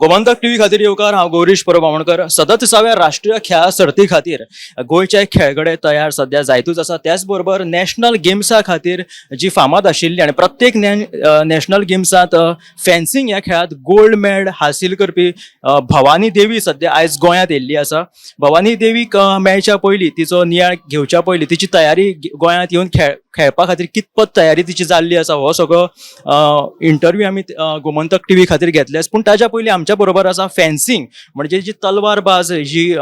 Gomantak TV खातीर येवकार. हांव गौरीश परब आमोणकर. सदतीसाव्या राष्ट्रीय खेळां सर्ती खातीर गोंयचे खेळगडे तयार सध्या जायतूच आसा. त्याच बरोबर नॅशनल गेम्सा खातीर जी फामाद आशिल्ली आनी प्रत्येक नॅशनल गेम्सांत फेन्सिंग ह्या खेळांत गोल्ड मेडल हासील करपी भवानी देवी सध्या आयज गोंयांत येयल्ली आसा. भवानी देवीक मेळच्या पयलीं, तिचो नियाळ घेवच्या पयलीं, तिची तयारी गोंयांत येवन खेळपा खातीर कितपत तयारी तिची जाल्ली आसा हो सगळो इंटरव्यू आमी गोमंतक टीव्ही खातीर घेतले. पूण ताच्या पयलीं आमच्या बरोबर आसा फेन्सिंग म्हणजे जी तलवारबाज जी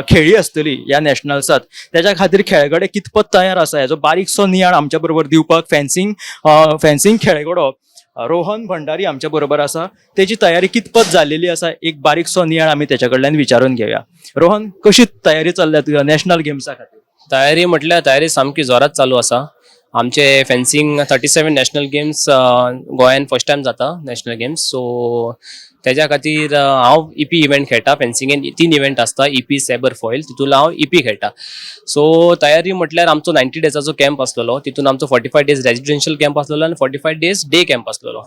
खेळी आसतली ह्या नॅशनल्सात, त्याच्या खातीर खेळगडे कितपत तयार आसा हेजो बारीकसो नियाळ आमच्या बरोबर दिवपाक फेन्सिंग खेळगडो रोहन भंडारी आमच्या बरोबर आसा. तेजी तयारी कितपत जाल्लेली आसा, एक बारीकसो नियाळ आमी तेच्या कडल्यान विचारून घेवया. रोहन, कशी तयारी चल्ल्या तुज्या नॅशनल गेम्सा खातीर? तयारी म्हटल्यार तयारी सामकी जोरात चालू आसा. आमचे fencing 37 national games गोंयान फर्स्ट टायम जाता नॅशनल गेम्स. सो तेज्या खातीर हांव इपी इव्हेंट खेळटा. फेन्सिंगेन तीन इव्हेंट आसता, इपी, सेबर, फॉयल. तितून हांव इपी खेळटा. सो तयारी म्हटल्यार आमचो 90 डेजाचो कॅम्प आसलेलो. तितून आमचो 45 days residential camp आसलेलो आनी 45 days day camp आसलेलो.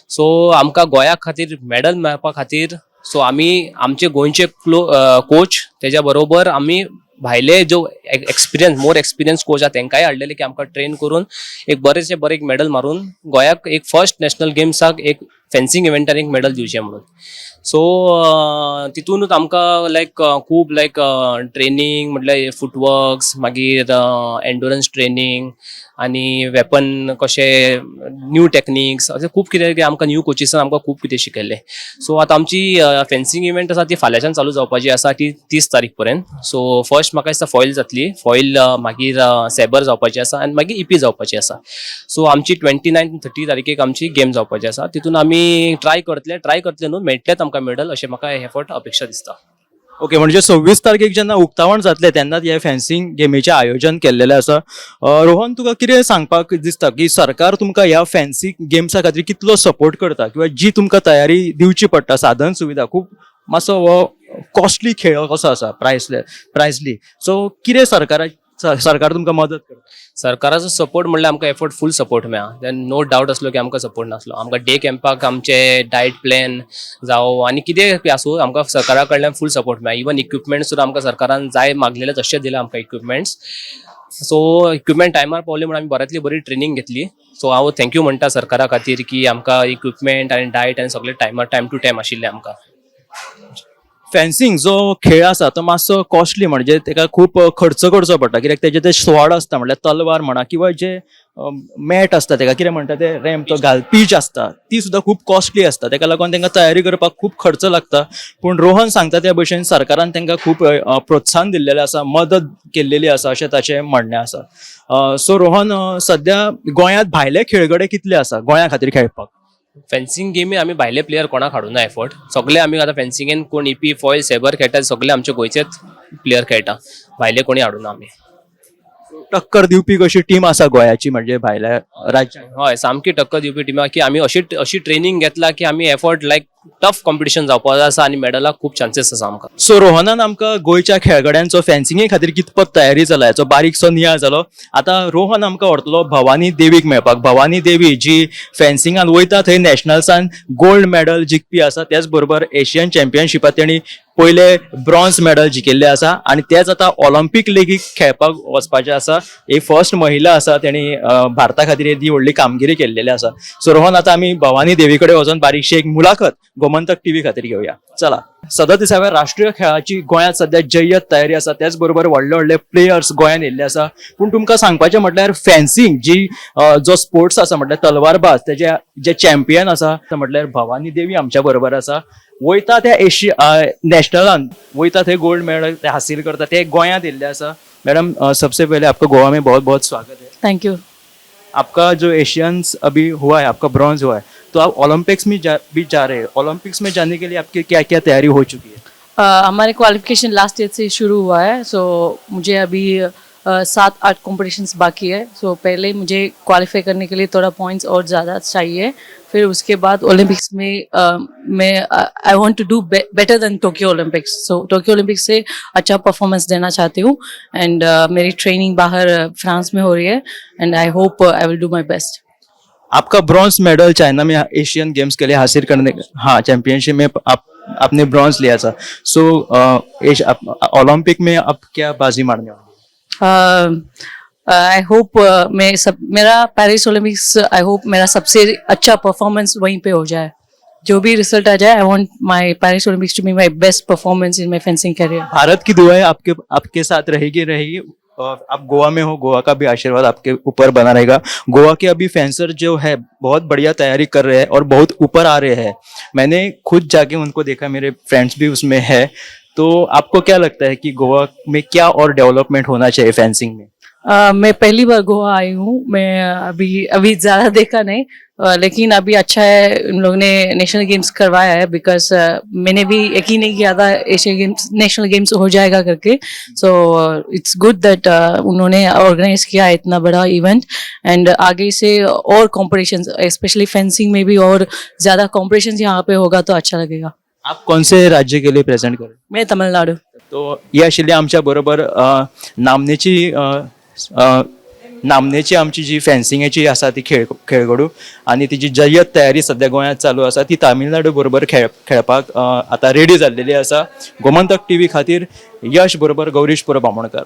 सो आमकां गोंया खातीर मॅडल मेळपा खातीर, सो आमी आमचे गोंयचे क्लो कोच, तेज्या बरोबर आमी भायले जो एक्सपिरियन्स, मोर एक्सपिरियन्स कोच आहा, तेंकांय हाडलेले की आमकां ट्रेन करून एक बरेंशें बरें एक मॅडल मारून गोंयाक एक फर्स्ट नॅशनल गेम्साक एक फेन्सिंग इव्हेंटान एक मॅडल दिवचें म्हणून. सो तितूनच आमकां लायक खूब लायक ट्रेनींग म्हटल्यार फुटवर्क्स, मागीर एन्डुरन्स ट्रेनींग आनी वेपन कशे, न्यू टेक्निक्स, अशें खूब कितें कितें आमकां न्यू कोचिसान आमकां खूब कितें शिकयल्लें. सो आतां आमची फेन्सिंग इव्हेंट आसा, ती फाल्यांच्यान चालू जावपाची आसा, ती 30 तारीख पर्यंत. सो फर्स्ट म्हाका दिसता फॉयल जातली, फॉयल, मागीर सेबर जावपाची आसा आनी मागीर इपी जावपाची आसा. सो आमची 29, 30 तारखेक आमची गेम जावपाची आसा. तितून आमी ट्राय करतले न्हू, मेळटलेच आमकां मेडल अशें म्हाका हे फावट अपेक्षा दिसता. ओके, म्हणजे 26 तारखेक जेन्ना उक्तावण जातलें तेन्नाच हे फेन्सिंग गेमीचें आयोजन केल्लेलें आसा. रोहन, तुका कितें सांगपाक दिसता की सरकार तुमकां ह्या फेन्सिंग गेम्सा खातीर कितलो सपोर्ट करता किंवा जी तुमकां तयारी दिवची पडटा, साधन सुविधा, खूब मातसो हो कॉस्टली खेळ कसो आसा, प्रायसली, सो कितें सरकार तुमकां मदत करता? सरकाराचो सपोर्ट म्हणल्यार आमकां एफर्ट फूल सपोर्ट मेळ्ळा. Then no doubt आसलो की आमकां सपोर्ट नासलो. आमकां डे कॅम्पाक आमचे डायट प्लॅन जावं आनी कितें आसूं, आमकां सरकारा कडल्यान फूल सपोर्ट मेळ्ळा. इवन इक्विपमेंट सुद्दां आमकां सरकारान जाय मागलेले तशें दिलें आमकां इक्विपमेंट्स. सो इक्विपमेंट टायमार पावले म्हणून आमी बऱ्यांतली बरी ट्रेनींग घेतली. सो हांव thank you म्हणटा सरकारा खातीर की आमकां इक्विपमेंट आनी डायट आनी सगळें टायमार, टायम टू टायम आशिल्लें आमकां. फेन्सिंग जो खेळ आसा तो मातसो कॉस्टली, म्हणजे तेका खूब खर्च करचो पडटा, कित्याक तेजे ते स्वॉर्ड आसता, म्हणल्यार तलवार म्हणा किंवा जे मॅट आसता, तेका कितें म्हणटा ते, रॅम्प तो घाल, पीच आसता, ती सुद्दां खूब कॉस्टली आसता. तेका लागून तांकां तयारी करपाक खूब खर्च लागता. पूण रोहन सांगता त्या भशेन सरकारान तांकां खूब प्रोत्साहन दिल्लेलें आसा, मदत केल्लेली आसा अशें ताचें म्हणणें आसा. सो रोहन, सद्या गोंयांत भायले खेळगडे कितले आसा गोंया खातीर खेळपाक? फेन्सिंग गेमी आमी भायले प्लेयर कोणाक हाडूना एफर्ट. सगळे आमी आतां फेन्सिंगेन कोण इपी, फॉयल, सेबर खेळटा, सगळे आमचे गोंयचेच प्लेयर खेळटा. भायले कोणी हाडूना आमी. टक्कर दिवपी कशी टीम आसा गोंयाची, म्हणजे भायल्या राज्यांत? हय, सामकी टक्कर दिवपी टिमा की आमी अशी अशी ट्रेनिंग घेतला की आमी एफर्ट लायक टफ कॉम्पिटिशन जावपाक आसा आनी मेडलाक खूब चान्सीस आसा आमकां. सो रोहनान आमकां गोंयच्या खेळगड्यांचो फेन्सिंगे खातीर कितपत तयारी जाला हेचो बारीकसो नियाळ जालो. आतां रोहन आमकां व्हरतलो भवानी देवीक मेळपाक. भवानी देवी जी फेन्सिंगान वयता थंय नॅशनल्सान गोल्ड मेडल जिखपी आसा, त्याच बरोबर एशियन चॅम्पियनशिपात तेणी पयले ब्रॉन्ज मेडल जिखिल्ले आसा आनी तेच आतां ऑलिम्पीक लेगीत खेळपाक वचपाचे आसा. ही फर्स्ट महिला आसा, तेणी भारता खातीर येदी व्हडली कामगिरी केल्लेली आसा. सो रोहन, आतां आमी भवानी देवी कडेन वचोन बारीकशी एक मुलाखत गोमंतक टीव्ही खातीर घेवया. चला. 37व्या राष्ट्रीय खेळाची गोंयांत सध्या जय्यत तयारी आसा. त्याच बरोबर व्हडले व्हडले प्लेयर्स गोंयांत येयल्ले आसा. पूण तुमकां सांगपाचें म्हटल्यार फेन्सिंग जी जो स्पोर्ट्स आसा, म्हटल्यार तलवारबाज, तेजे जे चॅम्पियन आसा म्हटल्यार भवानी देवी आमच्या बरोबर आसा. वयता त्या एशिया नॅशनलान वयता थंय गोल्ड मेडल ते हासील करता, ते गोंयांत येयल्ले आसा. मॅडम, सबसे पहले आपका गोवा में बहुत बहुत स्वागत है. Thank you. आपका जो एशियंस अभी हुआ है, आपका ब्रॉन्ज हुआ है, तो आप ओलंपिक्स में भी जा रहे हैं. ओलंपिक्स में जाने के लिए आपकी क्या क्या तैयारी हो चुकी है? हमारे क्वालिफिकेशन लास्ट ईयर से शुरू हुआ है. सो मुझे अभी सात आठ कॉम्पिटिशन्स बाकी है. सो पहले मुझे क्वालिफाई करने के लिए थोड़ा पॉइंट्स और ज़्यादा चाहिए. फिर उसके बाद ओलंपिक्स में मैं I want to do better than Tokyo Olympics. So Tokyo Olympics से अच्छा परफॉर्मेंस देना चाहती हूँ एंड मेरी ट्रेनिंग बाहर फ्रांस में हो रही है and I hope I will do my best. आपका ब्रॉन्ज मेडल चाइना में एशियन गेम्स के लिए हासिल करने, हाँ, चैंपियनशिप में आप आपने ब्रॉन्ज लिया था। सो ओलंपिक में आप क्या बाजी मारने वाले? I hope मैं सब मेरा पेरिस ओलंपिक्स, I hope मेरा सबसे अच्छा परफॉर्मेंस वहीं पे हो जाए। जो भी रिजल्ट आ जाए, I want my Paris Olympics to be my best performance in my fencing career. Bharat की दुआएं आपके आपके साथ रहेगी रहेगी और आप गोवा में हो, गोवा का भी आशीर्वाद आपके ऊपर बना रहेगा। गोवा के अभी फेंसर जो है बहुत बढ़िया तैयारी कर रहे हैं और बहुत ऊपर आ रहे हैं। मैंने खुद जाके उनको देखा, मेरे फ्रेंड्स भी उसमें है। तो आपको क्या लगता है कि गोवा में क्या और डेवलपमेंट होना चाहिए फेंसिंग में? मैं पहली बार गोवा आई हूँ। मैं अभी अभी ज़्यादा देखा नहीं, लेकिन अभी अच्छा है उन लोगों ने नेशनल गेम्स करवाया है, because मैंने भी यकीन नहीं किया था एशिया गेम्स, नेशनल गेम्स हो जाएगा करके। सो it's good that उन्होंने ऑर्गेनाइज किया है इतना बड़ा इवेंट, एंड आगे से और कॉम्पिटिशन, स्पेशली फेंसिंग में भी और ज़्यादा कॉम्पिटिशन यहाँ पे होगा तो अच्छा लगेगा। आप कौन से राज्य के लिए प्रेझेंट करें? मैं तमिलनाडु। तो ही आशिल्ली आमच्या बरोबर नामनेची अ, अ, नामनेची आमची जी फेन्सिंगेची आसा ती खेळगडू आनी तिजी जय्यत तयारी सद्या गोंयांत चालू आसा। ती तामिळनाडू बरोबर खेळपाक आतां रेडी जाल्लेली आसा। गोमंतक टीव्ही खातीर यश बरोबर गौरीश परब आमोणकर।